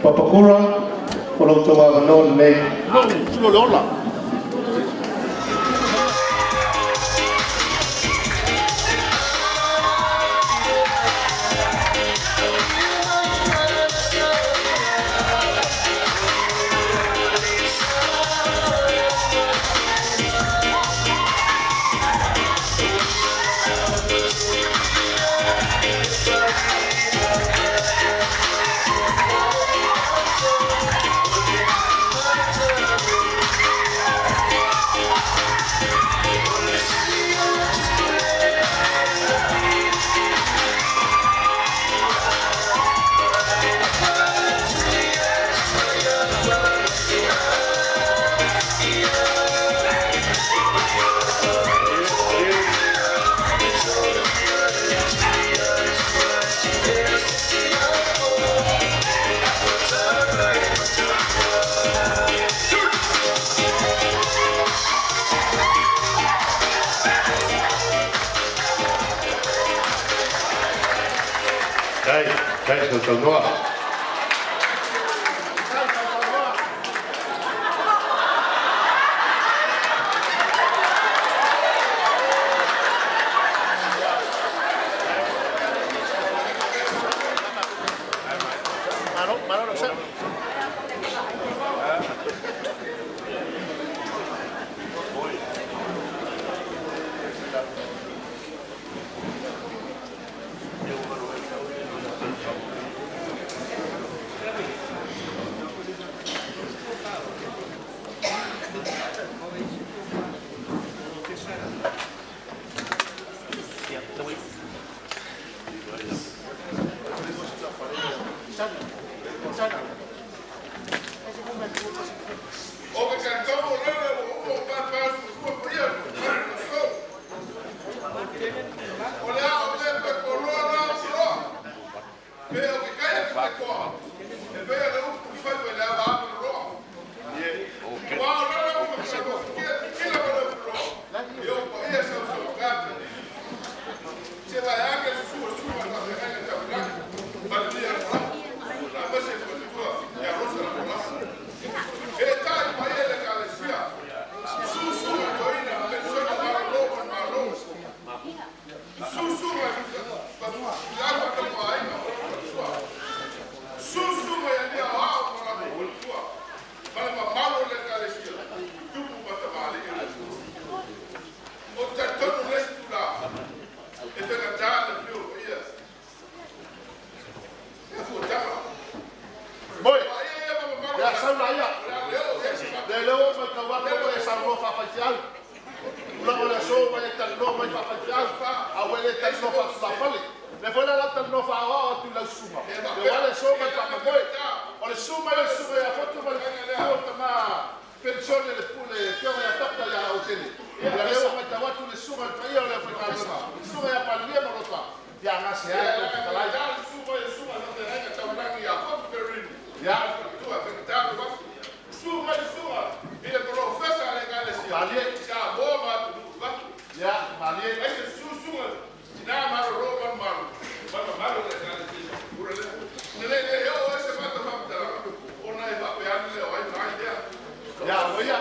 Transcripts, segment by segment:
Papakura, o lo outou avanoa lenei. Dai, dai, sausaunoa. Moi, ia sau la ia. Le leo mai tau atu o e saunoa faafaifeau. Tulaga o le aso ua e talanoa mai faafaifeau, a ua e le talanoa faatulafale. O lea foi la o le a ou talanoa faaoao atu i lau susuga, aua le aso ma le faamoemoe. O le susu mai o le susuga ia Fotu ma le tuua o le tama penisione le pule afioga ia Doctor ia Autele. Ia lea ua matau atu le susuga i le paia o le aufaigaluega, le susuga ia Palemia ma Rota, ia gase ai lau fetalai. Ia. Malie. Ia, malie. Ia, o ia.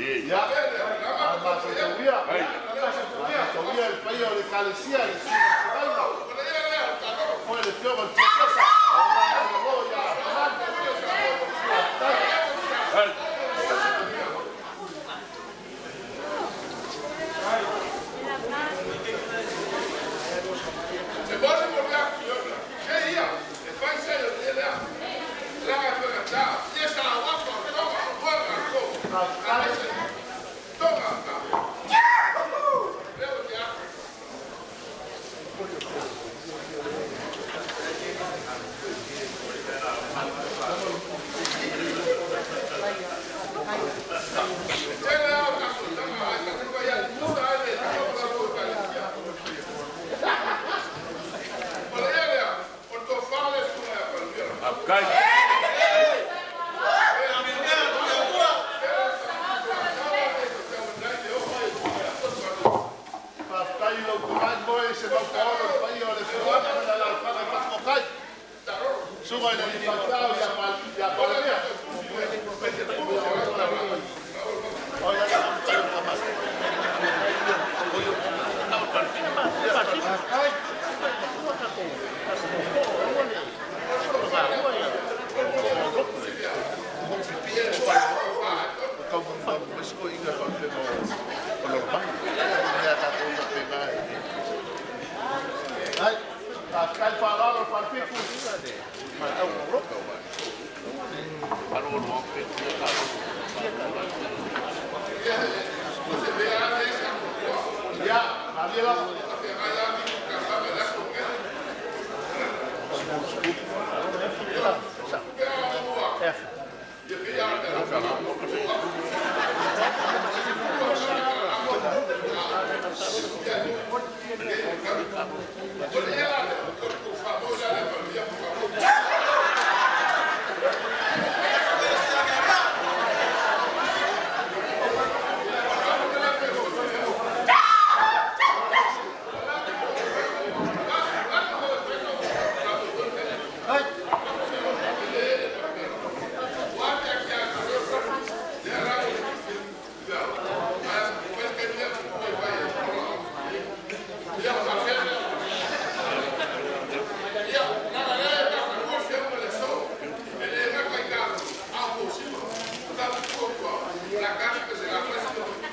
Ia, a mafaitaulia, mafaitaulia le paia o le Ekalesia, le susuga i le Fetalaiga, foi le afioga i le Professor, Malo ia Hamani. Faafetai. Faafetai. Lau tomai moe se maukaolo le paia o le afioaga ma le alaalafaga i Fatuokai. Susuga i le alii faifeau ia Palemia. Ai, faafetai faaaloalo le Falefitu. Ia, malie lava.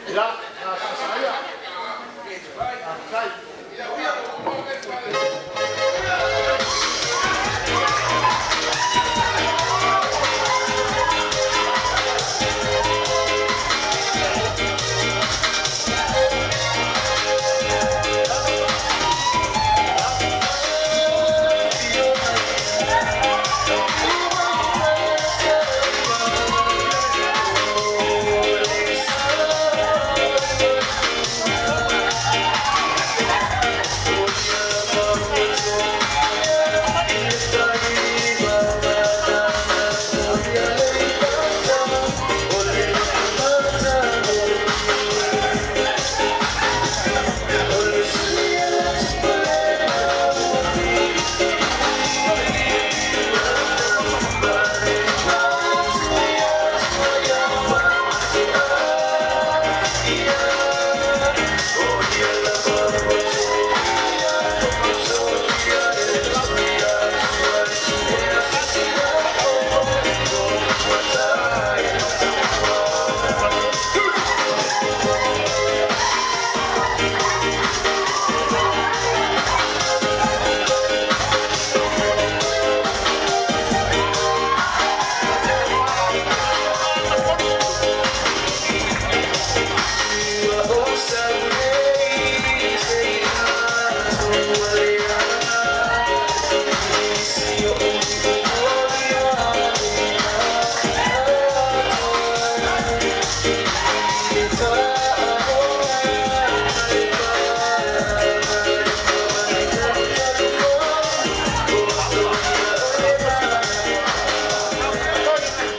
Ia, faasaisaia. Faafetai.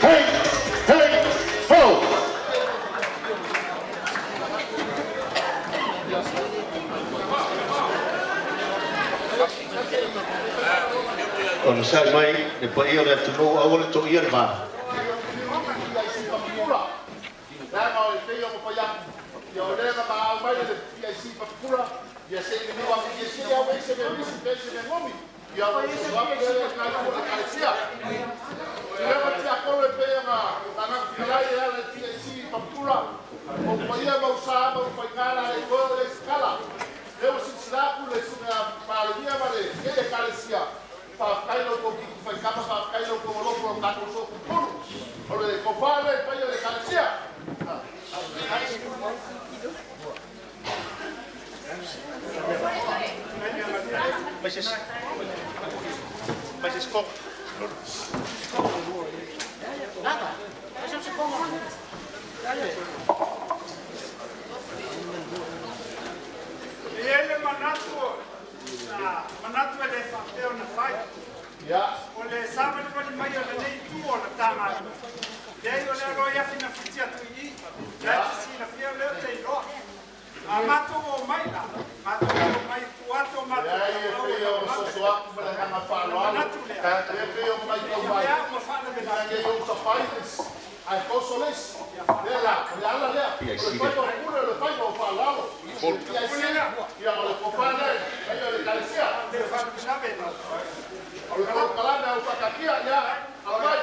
Hey, hey, ho! Onosai mai le paia o le atunuu, aua le toia le va. PIC Papikura. Leaga o le pei o mafai atu. Ia o lea na maau mai le PIC Papikura, ia se i lua ia se ia wei se me misi pe se me ngomi. Ia o se wa pe le ngai ko le kalesia. Ia ma tia kolo e pe nga nga filai e le PIC Papikura. O paia mau sa mau faingala le ko le skala. Leo silsila ku le sunga palemia ma le ke kalesia. Faafetai lo tou kiki faikama, faafetai lo tou alofa o tatou sootutonu. O le tofa lea i paia o le Ekalesia. E i ai le manatu, sa manatu e le faapea ona fai. Ia. O le savalivali mai o lenei itu o le Matagaluega, leai o le alo ai afi na futi atu i i, la e te silafia o lea ou te iloa. A matou o mai la, matou o mai tu atu o matou Leai e au pei au o soso atu ma le agaga faaaloalo. Manatu lea. E pei o matau mai. Ia ma faalavelave. Ina ne i ou safai le isi, ae toso le isi. Lea la, o le ala lea. O le faiva o pule, o le faiva o faaaloalo. PIC, ia o le tofa lea, paia o le Ekalesia. Le faalavelave la. O le polokalame a ufatatia, ia, ala mai.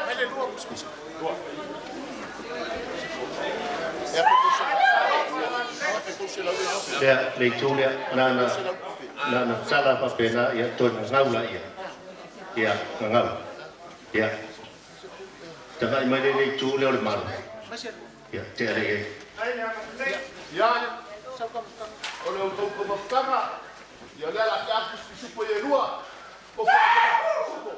Lea, le itu lea, na na na na sala faapena, ia toe gagau laia. Ia, gagau. Ia. Tagai mai le le itu lea o le malo. Ia, tea le i ai. Ai le agalelei. Ia, o le outou taumafataga, ia lea la te atu pisupo i e lua, o faaaloalo.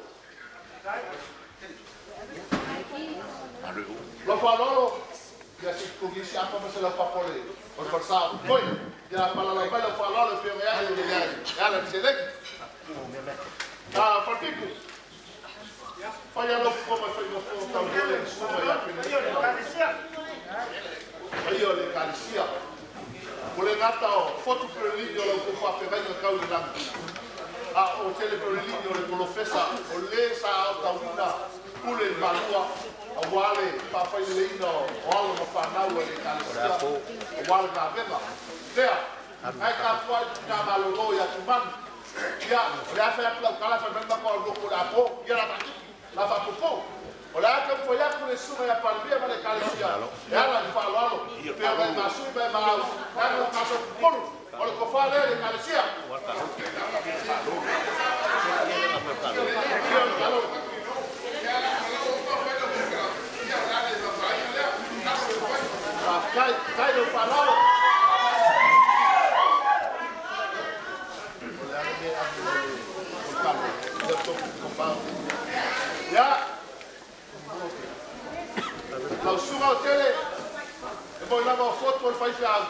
Lau faaaloalo, ia se totogi isi apa ma se laupapa o le o le falesa o totoe. Ia palalau mai lau faaaloalo e pei ona i ai e ala i le seleni. Ah, Falefitu, fai alo fua mai fai ma fua tau lele i susuga ia Ia o le Ekalesia. Paia o le Ekalesia. O le gata o fotu perelini o lau tou faafeagaiga tau i le lagi. A o tele perelini o le polofesa o lē sa aotauina pule i malua auā le faafaileleina o alo ma fanau a le Ekalesia auā le galuega. Lea, ae tapuai tina malōlō ia Tumanu. Ia, o le a fai atu lau tala fai mai matou alu lotu o le a pō, ia la faatiti, la faapupū. O le a taumafai atu le susuga ia Palemia ma le Ekalesia e ala i le faaaloalo, pei ona e masui ma e maau, leaga ua tatou pupulu, o le tofa lea i le Ekalesia. Ia o le Malo. Faafetai, faafetai lau faaaloalo. O le a le mea e ave i le o le talo, ia tofu tofa. Ia, lau susuga o tele, e moi lava o fotu o le faifeau,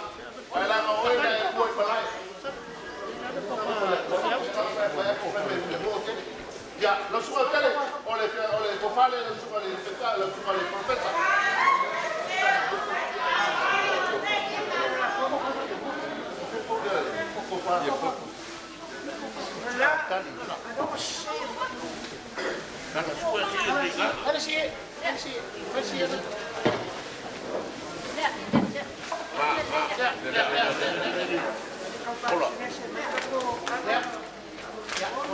ae leaga o oe na e tua i malae. Ia, lau susuga o tele, o le o le tofa lea lau susuga i le lau susuga i le polofesa.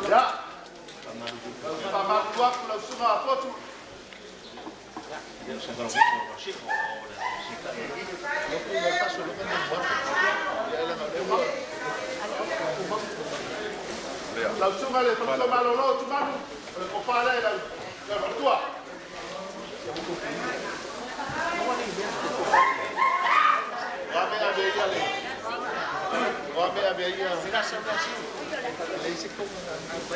Ia, faamalulu atu lau susuga a fotu. Lau susuga i le faletua malolo o Tumanu, o le tofa lea i lau faletua. O a mea ave ia le o a mea ave ia o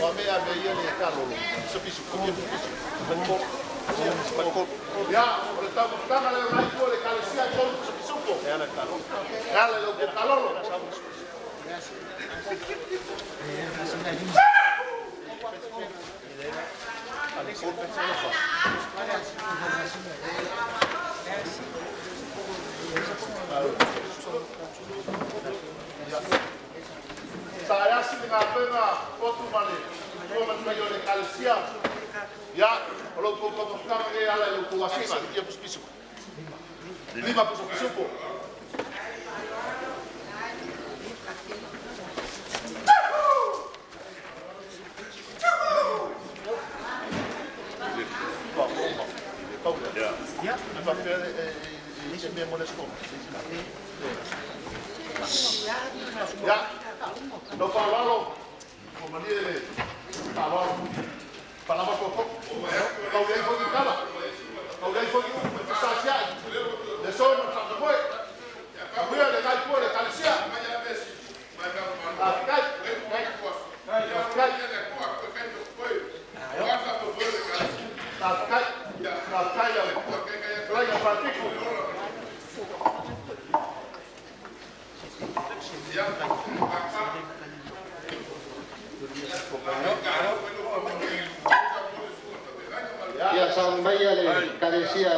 a mea ave ia le kalolo se pisu komia pisu. Ia, o le taumafataga lea o nai tua le Ekalesia e tolu pisopisupo. E ala i lau kalolo. Sa e asi le galuega fotu ma le tua ma le paia o le Ekalesia. Ia, o lo outou taumafataga e ala i lo outou asiga ia pisopiso. Lima pisopisupo. E faapea e se mea mo le aso. Ia, lau faaaloalo, ua malie le faaaloalo. Palama koko. Kau leai foi ni tala. Kau leai foi ni upu e fesaasiai. Le so ma le faamoemoe. Manuia le nai tua le Ekalesia. Faafetai. Faafetai. Faafetai. Faafetai lau fetalaiga Falefitu. Ia sauni mai le Ekalesia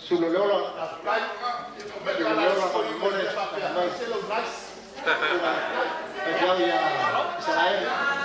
Suloleola. Faafetai. Suloleola faamolemole Faapea, mai. se lau nice. Faifeau ia Isaraelu.